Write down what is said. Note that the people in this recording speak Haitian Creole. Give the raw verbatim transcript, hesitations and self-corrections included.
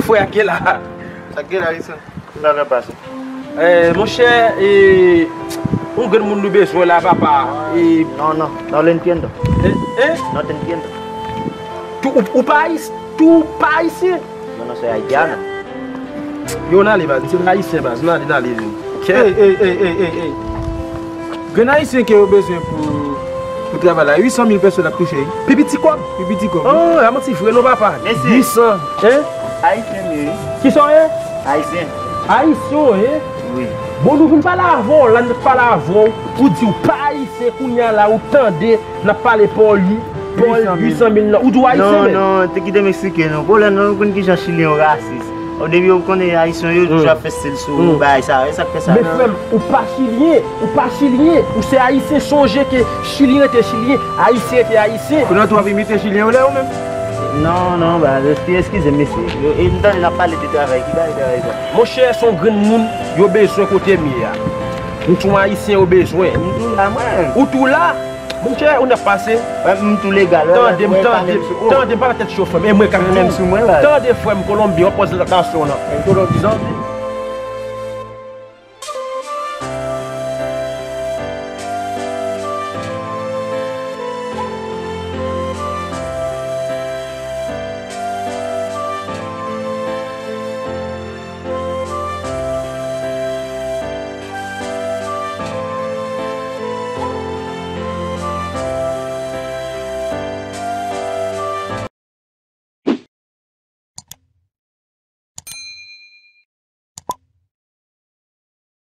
Frè a ki la. Sa k gen la, Wilson? Sa k ap pase? Eh, monchè, eh, yon grenn moun nou bezwen la, papa. Eh, No, no, no lo entiendo. eh, eh, No te entiendo. tou, ou, ou pa ayis, tou pa ayisyen. Yo no soy haitiano. Yo, n ale, baz. Se ayisyen, baz. N ale, n ale. Ey, ey, ey, ey, ey, ey. Grenn ayisyen ke yo bezwen pou, pou travay la. Uit san mil pèsòn ap touche. Pi piti kòb. Pi piti kòb. Oh, a manti vre non, papa. Mesye. Uit san, hein? Ayisyen, wi. Kisa w ye? Ayisyen. Ayisyen w ye? Wi. Bon, nou vin pale avè w, la n ap pale avè w. Ou di w pa ayisyen, kounye a la, ou tande, n ap pale poli, pòl uit san mil nan. Ou di w ayisyen, Non, men. Non, te kite m eksplike nou. Pwoblèm nan, nou konn kijan Chilyen yo rasis. O debi yo konnen Ayisyen yo, yo toujou ap fè stil sou bagay sa. E sa k fè sa. Men frè m, ou pa chilyen, ou pa chilyen, ou se ayisyen. Sonje ke Chilyen rete Chilyen, Ayisyen rete Ayisyen. Kounye a tou ap imite Chilyen yo lè yo menm. Non, non, ba, eskize m, mesye. Yo, e m tande n ap pale de travay. Ki bagay travay sa? Monchè, se yon grenn moun yo bezwen kote m ye a. M se yon ayisyen yo bezwen. M tou la, mwen. Ou tou la? Monchè, ou n ap pase? Wè, m tou legal. Tande m, tande m, tande m, pa nan tèt cho, frè m. E mwen k ap di w. Tande, frè m, Kolonbyen, w ap pran zanmi nan.